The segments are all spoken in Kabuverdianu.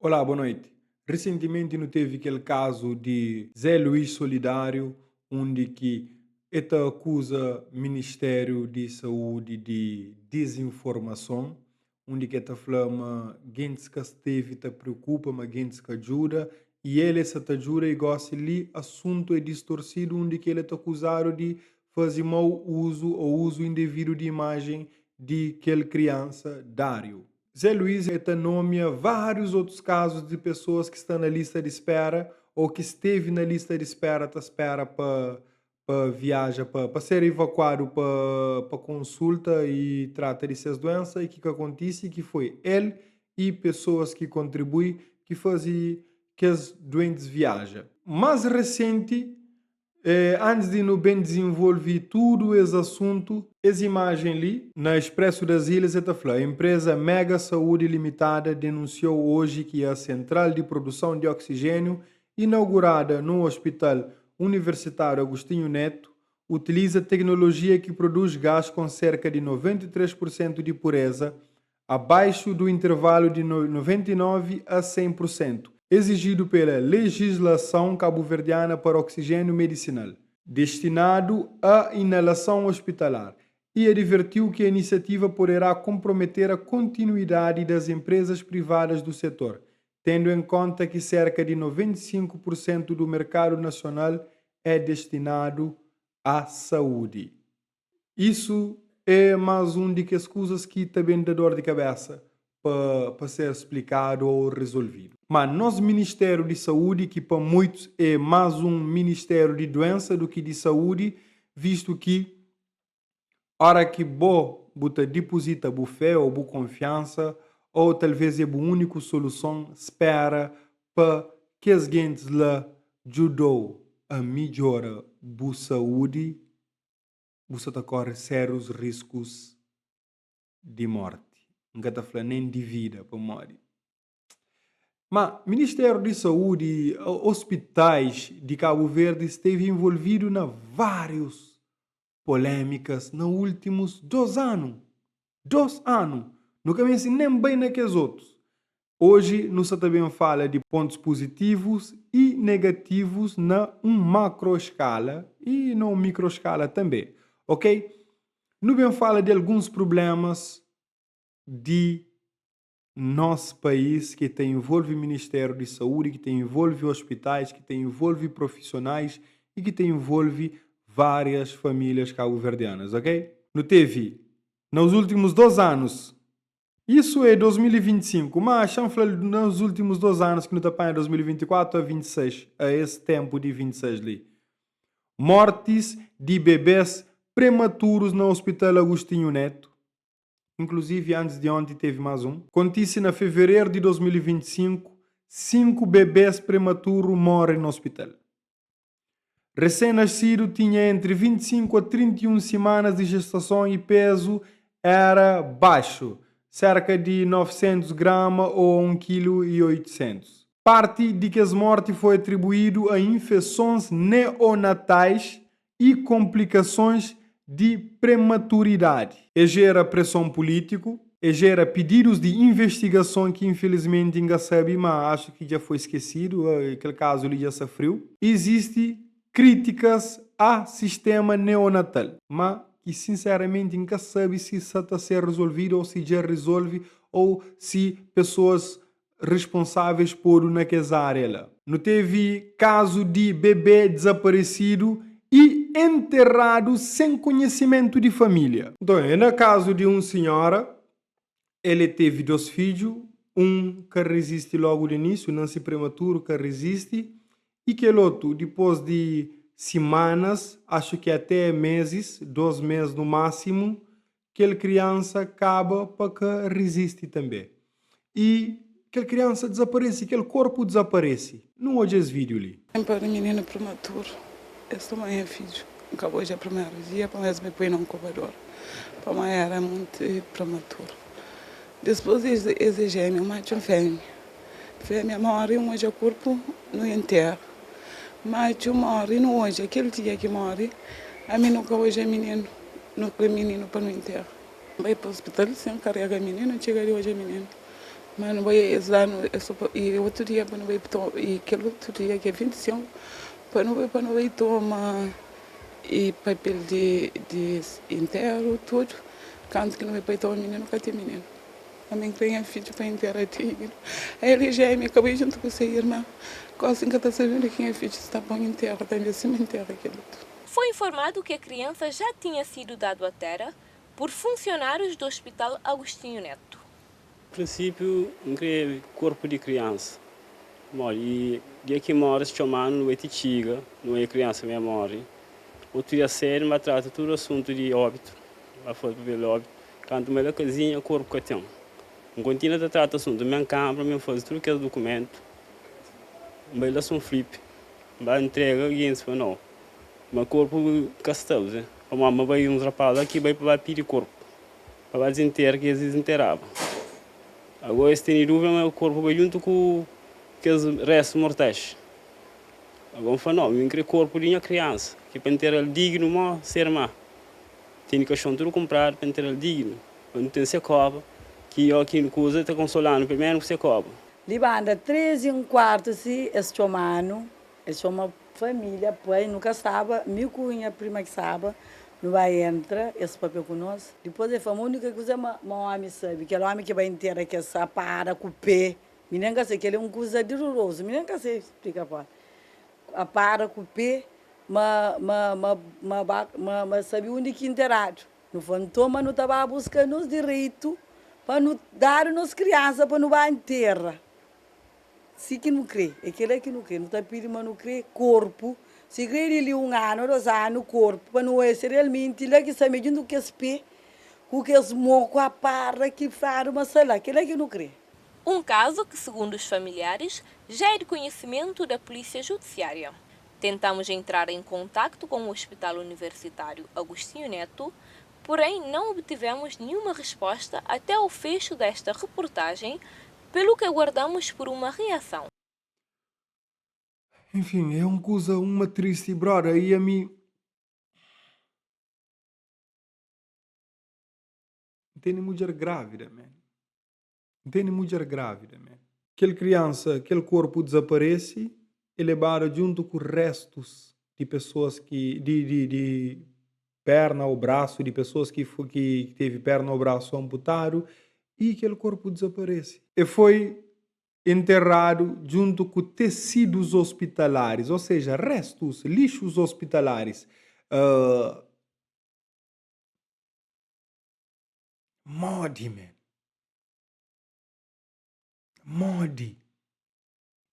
Olá, boa noite. Resentimenti nu tevi kel kazu di Zé Luís Solidário undi ki e ta akuza Ministériu di Saúdi di dizinformason, undi ki e ta fla ma gentis ka stevi ta preokupa, ma gentis ka djuda i el e sa ta djuda i gosi li asuntu e distorsidu undi ki el e ta akuzadu di faze mau uzu ou uzu indevidu di imajen di kel kriansa Dário. Zé Luís e ta nomia várius otus kazus di pesoas ki sta na lista di spera ou ki stevi na lista di spera ta spera pa pa viaja pa pa ser evakuadu pa pa konsulta i trata di ses duensa i ki ka kontisi ki foi el i pesoas ki kontribui ki faze kes duentis viaja. Más resenti Antis di nu ben dizenvolve tudu es asuntu, es imajen li, na Expresso das Ilhas e ta fla, Empresa Mega Saúde Limitada denunciou hoje que a central de produção de oxigênio inaugurada no Hospital Universitário Agostinho Neto utiliza tecnologia que produz gás com cerca de 93 por cento de pureza, abaixo do intervalo de 99 a 100 por cento, exigido pela legislação cabo-verdiana para oxigênio medicinal, destinado à inalação hospitalar, e advertiu que a iniciativa poderá comprometer a continuidade das empresas privadas do setor, tendo em conta que cerca de 95 por cento do mercado nacional é destinado à saúde. Isu é más un di kes kuzas ki ta ben da dor di kabésa pa pa ser splikadu ô rezolvidu. Má nos Ministériu di Saúdi, ki pa muitus é más un ministériu di duénsa du ki di saúdi, vistu ki óra ki bo bu ta dipuzita bu fé ô bu konfiansa ô talvês é bu úniku soluson, spéra pa kes gentis la djuda-u a midjora bu saúdi, bu sa ta kóre sérius riskus di mórti. N ka ta fla nen di vida, pamodi. Má, Ministériu di Saúdi i ospitais di Kabu Verdi stevi involvidu na várius polémikas na últimus dos anu. Dos anu! Nu ka meste nen bai na kes otus. Oji nu sa ta ben fala di pontus puzitivus i negativus na un makro-skala i na un mikro-skala tanbe, ok? Nu ben fala di alguns prublemas di nos pais ki ta involvi Ministériu di Saúdi, ki ta involvi ospitais, ki ta involvi profisionais i ki ta involvi várias famílias kabuverdianas, ok? Nu tevi na os últimus dos anus Isu é 2025, má xa-m fla-l na os últimus dos anus ki nu ta panha 2024 a 26, a es ténpu di 26 li. Mortis di bebés prematurus na Hospital Agostinho Neto, inkluzivi antis di onti tevi más un, kontise na fevereru di 2025, 5 bebés prematuru móre na hospital. Recém-nascido tinha entre 25 a 31 semanas de gestação e peso era baixo, cerca de 900 grama ou 1 kg e 800. Parte di kes morti foi atribuídu a infesons neonatais i konplikasons di prematuridadi. E jera preson pulítiku, e jera pididus di investigason ki infelizmenti N ka sabe, ma axu ki dja foi skesidu, kel kazu li dja sa friu. Izisti krítikas a sistema neonatal, ma ki sinseramenti N ka sabe si sa ta ser rizolvidu ou si dja rizolve ou si pesoas responsáveis podu na kes área la. Nu tevi kazu di bebé dezaparesidu i enterradu sen konhesimentu di família. Nton, é na kazu di un sinhora, el e tevi dos fidju, un ka rezisti logu di inísiu, nansi prematuru, ka rezisti, i kel otu, dipôs di simanas, axu ki até mezis, dos mes nu másimu, kel kriansa kaba pa ka rizisti tanbê. I kel kriansa dizaparese, kel korpu dizaparese. Nu odja es vídiu li. N pari mininu prematuru, es toma nha fidju. N ka odja primeru dia pamodi es bai poi na nkubador, pamodi era monti prematuru. Dispôs es é jémiu, matxu i fémia. Fémia móre, N odja korpu nu intéru. Matxu móre, nu odja kel dia ki móre, ami nu ka odja mininu. Nu kre mininu pa nu intera. N bai pa ospital sen karega mininu, N txiga di odja mininu. Ma nu bai es danu es so pa i otu dia pa nu bai to i kel otu dia ki é 25 pa nu bai pa nu bai toma i papel di di interu tudu kantu ki nu bai pa toma mininu ka ten mininu ami n kre nha fidju pa intera dignu el é jémia ka bai djuntu ku se irma gosi n ka ta sabe undi ki nha fidju sta pa n intera tanbe sima intera kel otu. Foi informado que a criança já tinha sido dado à terra por funcionários do Hospital Agostinho Neto. Prinsipiu N kre korpu di kriansa mori i dia ki mori es txomanu nu bai ti txiga nu oia kriansa ma e mori otu dia sedu N ba trata tudu asuntu di obitu N ba faze papel di obitu kantu N bai la kazinha korpu ka ten N kontinua ta trata asuntu N ben kanbra N ben faze tudu kes dukumentu N bai la Son Flipi N ba ntrega gentis fla nau ma korpu ka sta pamodi ma bai uns rapaz la ki bai pa ba pidi korpu. Pa ba dizintera ki es dizinteraba. Agora es tene dúvida ma korpu bai djuntu ku kes restus mortais. Agora N fla, Nau, mi N kre korpu di nha kriansa, ki pa ntera-l dignu mo se irma. Tene kaxon tudu kunpradu pa ntera-l dignu, pa nu ten se koba, ki ó ki kuza ta konsola-nu pelu menu ku se koba. Li banda 3 i un kuartu si es txoma-nu, es txoma Família, pai, nu ka staba, mi ku nha prima ki staba, nu ba entra, es papia ku nos. Dipôs el fla-m, únika kuza ma ma ómi sabe, kel ómi ki bai intera kes sapada ku pé, mi nen ka sai, kel-li é un kuza dirorozu, mi nen ka sai splika pa apada ku pé, ma ma ma ma ba ma ma sabe undi ki interadu. Nu fla, nton ma nu ta ba buska nos direitu pa nu dadu nos kriansa pa nu ba intera. Si ki nu kre, é kela ki nu kre. Nu ta pidi ma nu kre korpu, si kre di li un anu o dos anu, korpu pa nu oia si realmenti la ki sta me djuntu ku kes pe, ku kes mo, ku aparda ki fladu ma sta la. Kela ki nu kre. Um caso que, segundo os familiares, já é de conhecimento da Polícia Judiciária. Tentamos entrar em contato com o Hospital Universitário Agostinho Neto, porém não obtivemos nenhuma resposta até o fecho desta reportagem, pelo que aguardamos por uma reação. Enfim, é um kuza uma triste brother e ami N tene mudjer grávida man N tene mudjer grávida man. Kel kriansa, kel korpu dizaparese e lebadu djuntu ku restus di pesoas ki di di di perna ô brasu di pesoas ki ki tevi perna ô brasu anputadu i kel korpu dizaparese. E foi enterradu djuntu ku tesidus ospitalaris, ô seja, restus, lixus ospitalaris. Modi, man? Modi?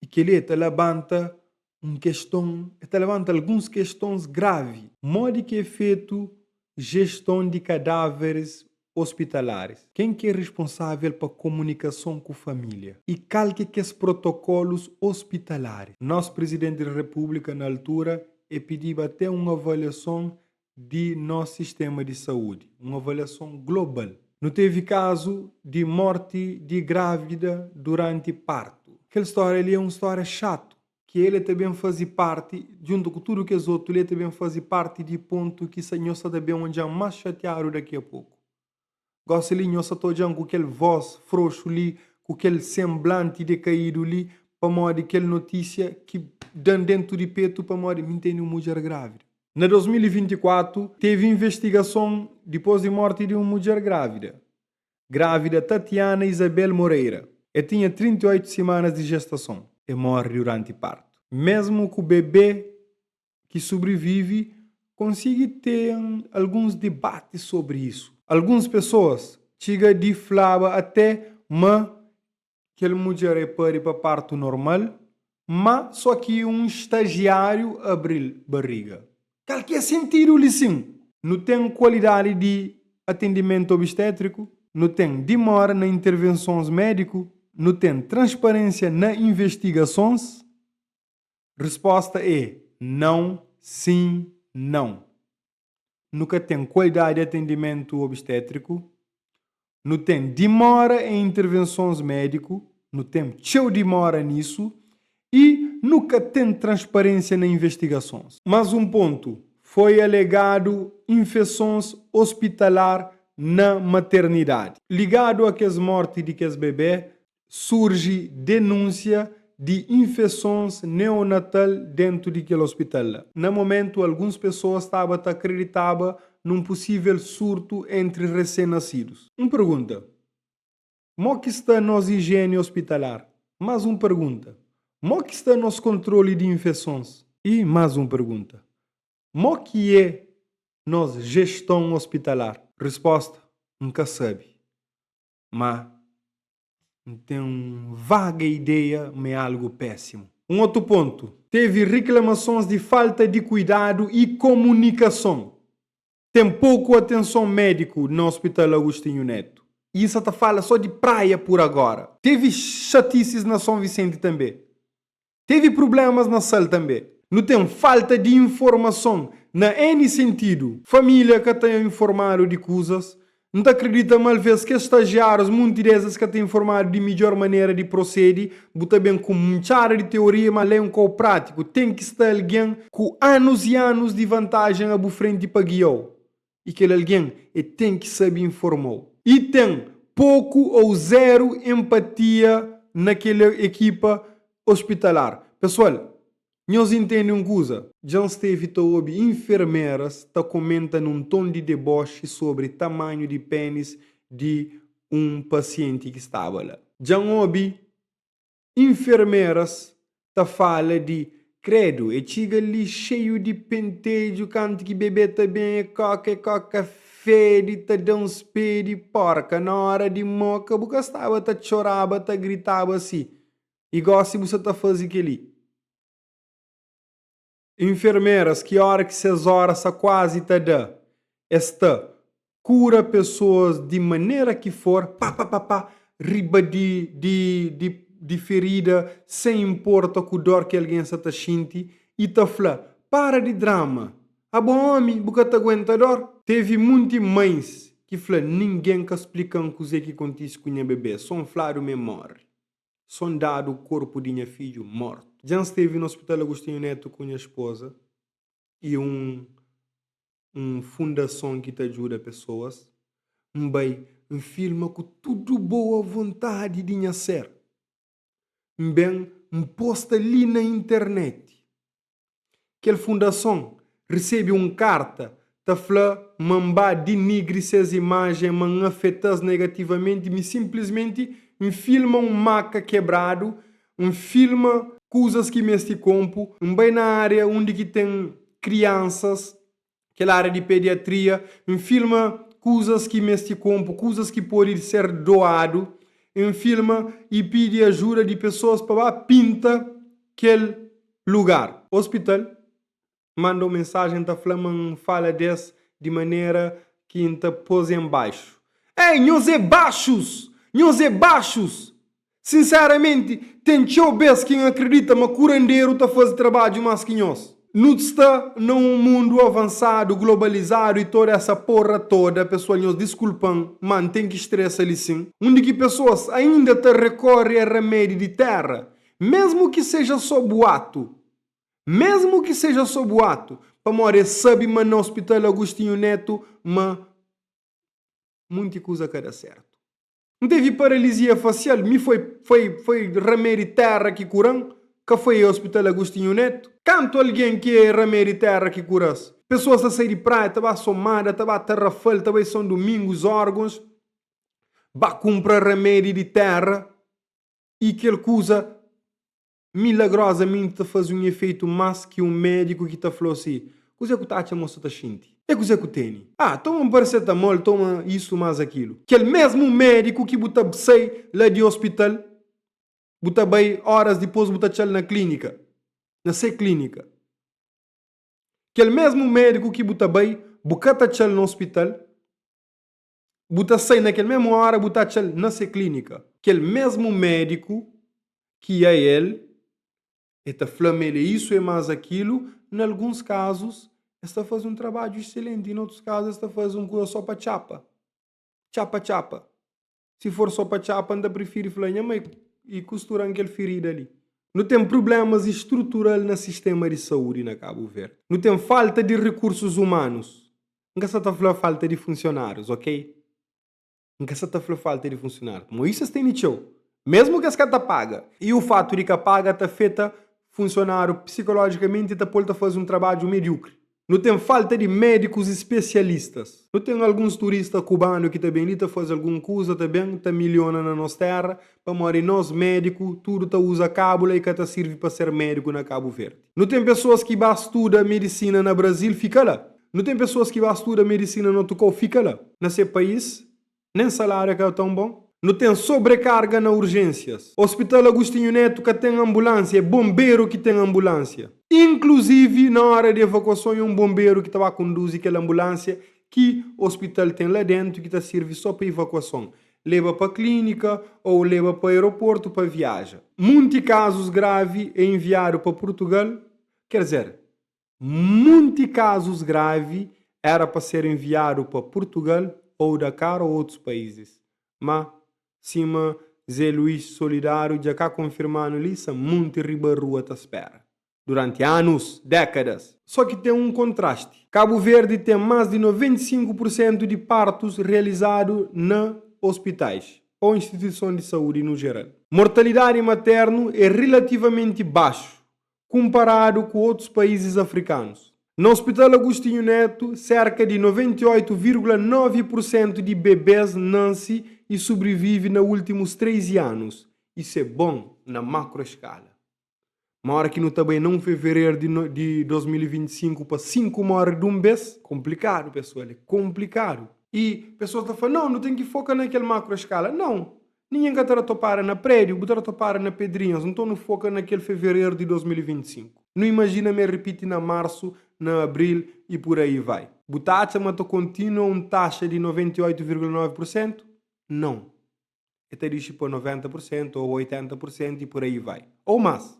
I kel-li ta labanta un keston, el ta labanta alguns kestons gravi. Modi ki é fetu jeston di kadáveris ospitalaris? Ken ki é responsável pa komunikason ku família? I kal ki é kes protokolus ospitalaris? Nos Prizidenti di Repúblika na altura e pidiba até un avaliason di nos sistema di saúdi, un avaliason global. Nu tevi kazu di morti di grávida duranti partu. Kel stória li é un stória xatu, ki el ta ben faze parti, djuntu ku tudu kes otu li, el ta ben faze parti di pontu ki nhos sa ta ben odja-m más xatiadu daki a poku. Gósi li nhos sa ta odja-m ku kel vós froxu li, ku kel senblanti dekaídu li, pamodi kel notísia ki da-m déntu di petu pamodi mi N tene un mudjer grávida. Na 2024, tevi investigason dipôs di morti di un mudjer grávida. Grávida Tatiana Isabel Moreira. E tinha 38 simanas di gestason. E morre duranti partu. Mesmu ku bebê ki sobrivivi konsigi ten alguns dibati sobri isu. Alguns pesoas txiga di flaba até ma kel mudjer é pari pa partu normal, má só ki un stajiáriu abri-l bariga. Kal ki é sentidu li sin? Nu ten kualidadi di atendimentu obstétriku, nu ten dimora na intervensons médiku, nu ten transparênsia na investigasons? Resposta é não, sim, não. Nu ka ten kualidadi di atendimentu obstétriku, nu ten dimora em intervensons médiku, nu ten txeu dimora nisu y nu ka ten transparênsia na investigasons. Más un pontu, foi alegadu infesons ospitalar na maternidadi. Ligadu a kes morti di kes bebé. Surji denúnsia di infesons neonatal dentu di kel ospital la. Na momentu, alguns pesoa staba ta akreditaba nun pusível surtu entri resén-nasidus. Un pergunta, Mo ki sta nos ijieni ospitalar? Más un pergunta, Mo ki sta nos kontroli di infesons? I más un pergunta, Mo ki é nos jeston ospitalar? Risposta, N ka sabe. Má N ten un vaga ideia ma é algu pésimu. Un otu pontu, tevi riklamasons di falta di kuidadu i komunikason. Ten poku atenson médiku na Ospital Agostinho Neto. I N sa ta fala só di Praia pur agora. Tevi xatisis na Son Visenti tanbê. Tevi prublémas na Sal tanbê. Nu ten falta di informason na N sentidu. Família ka ta informadu di kuzas. N ta kridita ma alvês kes stajiárius munti des es ka ta informadu di midjór manera di prosede. Bu ta ben ku mtxada di teoria ma la é un kau prátiku. Ten ki sta algen ku anus i anus di vantajen a bu frenti pa gia-u. I kel algen e ten ki sabe informa-u. I ten poku ou zeru empatia na kel ekipa ospitalar. Pesoal, nhos intende un kuza? Dja N stevi ta obi infermeras ta komenta nun ton di deboxi sobri tamanhu di penis di un pasienti ki staba la. Dja N obi Infermeras ta fala di Credo, e txiga li xeiu di pentedju kantu ki bebê ta ben e koka e koka fedi ta da uns pedi porka na ora di moka bu ka staba ta txoraba ta gritaba si i gosi bu sa ta fazi keli. Infermeras ki ora ki ses ora sa kuazi ta da, es ta kura pesoas di manera ki for, pa pa pa pa, riba di di di di ferida sen inporta ku dor ki algen sa ta xinti i ta fla, Para di drama! Abo omi, bu ka ta aguenta dor? Tevi munti mãis ki fla, Ningen ka splika-m kuzê ki kontise ku nha bebé, so N fladu ma e móre. So N dadu korpu di nha fidju mortu. Dja N stevi na Ospital Agostinho Neto ku nha spoza i un un fundason ki ta djuda pesoas. N bai, N filma ku tudu boa vontadi di nha ser. N ben N posta li na internet. Kel fundason resebe un karta ta fla ma N ba dinigri ses imajen, ma N afeta-s negativamenti. Mi sinplismenti N filma un maka kebradu, N filma kuzas ki meste konpu, N bai na ária undi ki ten kriansas, kel ária di pediatria, N filma kuzas ki meste konpu, kuzas ki pode ser doadu, N filma i pidi ajuda di pesoas pa ba pinta kel lugar. Ospital manda un mensajen ta fla ma N fala des di manera ki N ta pô-s en baxu. Ei, nhos é baxus! Nhos é baxus! Sinseramenti, ten txeu bês ki N akridita ma kuranderu ta faze trabadju más ki nhos. Nu sta na un mundu avansadu, globalizadu i toda essa porra toda, pesoal nhos diskulpa-m, má N ten ki stresa li sin, undi ki pesoas ainda ta rekóre a ramedi di téra, Mésmu ki seja sô buatu, mésmu ki seja sô buatu, pamodi es sabe ma na Ospital Agostinho Neto ma munti kuza ka da sértu. N tevi paralizia fasial, mi foi, foi, foi ramedi térra ki kura-m, ka foi Ospital Agostinho Neto. Kantu algen ki é ramedi térra ki kura-s? Pesoas ta sai di Praia, ta ba Somada, ta ba Tarrafal, ta bai São Domingos, órgons, ba kunpra ramedi di térra. I kel kuza milagrozamenti ta faze un efeitu más ki un médiku ki ta fla-u si, Kuzê ku ta atxa ma bu sta ta xinti? É kuzê ku tene? Ah, toma un paracetamol, toma isu más akilu. Kel mésmu médiku ki bu ta sai la di ospital, bu ta bai óras dipôs bu ta atxa-l na klínika, na se klínika. Kel mésmu médiku ki bu ta bai, bu ka ta atxa-l na ospital, Bu ta sai na kel mesmu óra bu ta atxa-l na se klínika. Kel mesmu médiku ki a el, e ta fla ma el é isu e más akilu, na alguns kazus es ta faze un trabadju exselenti, na otus kazu es ta faze un kuza só pa txapa, txapa txapa. Si for só pa txapa N ta prifiri fla nha mai i kustura-m kel firida li. Nu ten prublémas estrutural na sistéma di saúdi na Kabu Verdi. Nu ten falta di rikursus umanus. N ka sa ta fla falta di funsionárius, ok? N ka sa ta fla falta di funsionárius, pamodi isu es tene txeu. Mesmu ki es ka ta paga. I o fatu di ka paga ta afeta funsionáriu psikolojikamenti i ta pô-l ta faze un trabadju mediukri. Nu ten falta di médikus spesialistas. Nu ten alguns turista kubanu ki ta ben li ta faze algun kuza, ta ben ta miliona na nos téra, pamodi nos médiku tudu ta uza kábula i ka ta sirvi pa ser médiku na Kabu Verdi. Nu ten pesoas ki ba studa medisina na Brazil, fika la. Nu ten pesoas ki ba studa medisina na otu kau, fika la. Na se país, Nen saláriu é ka tãu bon. Nu ten sobrekarga na urjênsias. Ospital Agostinho Neto ka ten anbulánsia, é bonberu ki ten anbulánsia. Inkluzivi na óra di evakuason é un bonberu ki ta ba konduzi kel anbulánsia ki ospital ten la déntu ki ta sirvi sô pa ivakuason, leba pa klínika ô leba pa aeroportu pa viaja. Munti kazus gravi é enviadu pa Purtugal, ker dizer, Munti kazus gravi era pa ser enviadu pa Purtugal ou Dakar ou otus paizis. Ma, sima Zé Luís Solidário dja ka konfirmanu li, sa munti riba rua ta spera. Duranti anus, dékadas. Só ki ten un kontrasti. Kabu Verdi ten más di 95 pur sentu di partus realizadu na ospitais ou instituison di saúdi nu jeral. Mortalidadi maternu é rilativamenti baxu kunparadu ku otus paízis afrikanus. Na Hospital Agostinho Neto, serka di 98,9 pur sentu di bebés nanse i subrivive na últimus 3 anus. Isu é bon na makro eskala. Ma ora ki nu ta bai na 1 fevereru di di 2025 pa 5 móre dun bes, konplikadu pesoal, é konplikadu. I pesoas ta fla, nau, nu ten ki foka na kel makro eskala. Nau, Ninguém ka ta da topada na prédiu, bu ta da topada na pedrinhas. Nton nu foka na kel fevereru di 2025. Nu imajina ma el ripiti na marsu, na abril i pur aí vai. Bu ta atxa ma ta kontinua un taxa di 98,9 pur sentu? Nau. El ta dixi pa 90 pur sentu ou 80 pur sentu i pur aí vai. Ou más.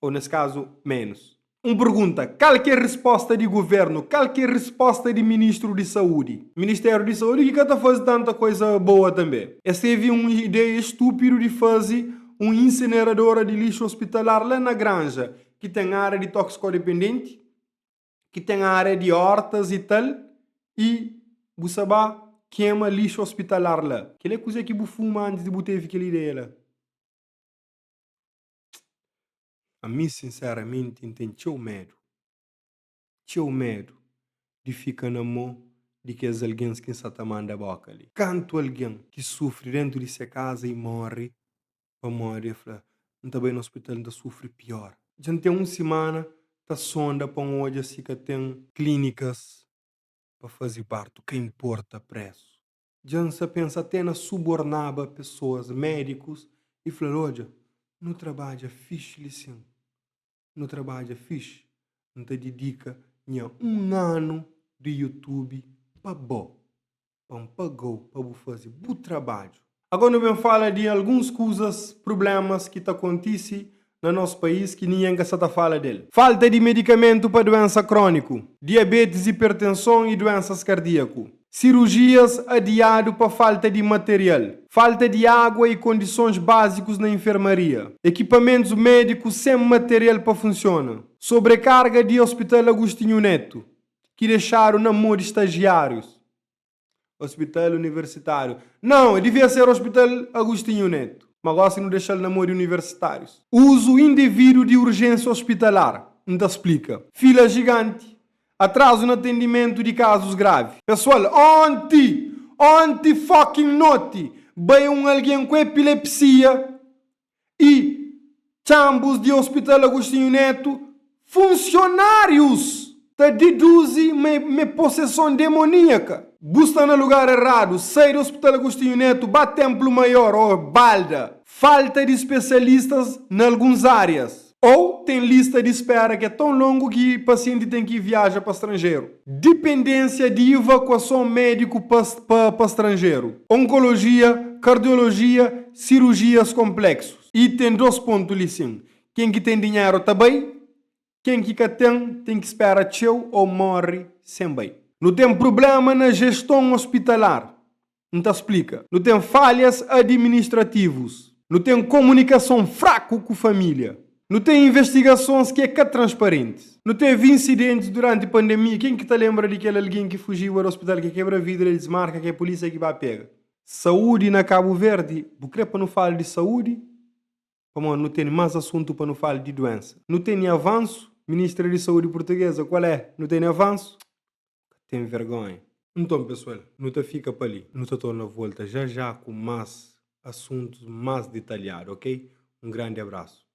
Ou nes kazu, menus. Un pergunta, kal ki é risposta di governu? Kal ki é risposta di ministru di saúdi? Ministériu di saúdi ki ka ta faze tanta koisa boa tanbe. Es tevi un ideia estúpidu di faze un insineradora di lixu ospitalar la na Granja, ki ten ária di toksikodependenti, ki ten ária di hortas i tal, i bu sa ba kema lixu ospitalar la. Kel é kuze ki bu fuma antis di bu tevi kel ideia la? Ami sinseramenti N ten txeu medu, txeu medu di fika na mô di kes algens ki N sa ta manda bóka li. Kantu algen ki sufri déntu di se kaza i móre pamodi el fla, N ta bai na ospital N ta sufri piór. Dja N ten un simana ta sonda pa N odja si ka ten klínikas pa faze partu, ka inporta présu. Dja N sa pensa até na subornaba pesoas, médikus, i fla-l, Odja, nu trabadja fixi li sin. Nu trabadja fixi. N ta didika nha un anu di YouTube pa bo, pa N paga-u pa bu faze bu trabadju. Agora nu ben fala di alguns kuzas, prublémas ki ta kontise na nos país ki ningen ka sa ta fala del. Falta di medikamentu pa duensa króniku, diabetis, ipertenson i duensas kardíaku. Sirujias adiadu pa falta di material. Falta di água i kondisons bázikus na infermaria. Ekipamentus médiku sen material pa funsiona. Sobrekarga di Hospital Agostinho Neto, ki dexadu na mô di stajiárius. Hospital Universitário. Não, devia ser Hospital Agostinho Neto. Ma gosi nu dexa-l na mô di universitárius. Uzu indevidu di urjénsia ospitalar. N ta splika. Fila jiganti. Atrazu na atendimentu di kazus gravi. Pesoal, onti, onti fucking noti, bai un algen ku epilepsia i txanbus di Hospital Agostinho Neto, funsionárius ta deduzi ma é poseson demoníaka. Bu sta na lugar erradu, sai di Hospital Agostinho Neto, ba Templo Maior ou Balda. Falta di spesialistas na alguns árias. Ou ten lista di spera ki é tão longu ki pasienti ten ki viaja pa stranjeru. Dipendênsia di ivakuason médiku pa pa pa stranjeru. Onkolojia, kardiolojia, sirujias konpleksus. I ten dos pontu li sin, ken ki ten dinheru ta bai, ken ki ka ten, ten ki spera txeu ou morri sen bai. Nu ten prublema na jeston ospitalar. N ta splika. Nu ten falhas adiministrativus. Nu ten komunikason fraku ku família. Nu ten investigasons ki é ka transparentis. Nu tevi insidentis duranti pandemia. Ken ki ta lenbra di kel algen ki fujiba di ospital, ki kebra vidru, el dismarka, ki é pulísia ki ba pega? Saúdi na Kabu Verdi, bu kre pa nu fala di saúdi? Pamodi nu tene más asuntu pa nu fala di duénsa. Nu tene avansu? Ministra di Saúdi Purtugeza, kual é? Nu tene avansu? Ka ten vergonha. Nton pesual, nu ta fika pa li. Nu ta torna volta já já ku más asuntus más ditalhadu, ok? Un grandi abrasu.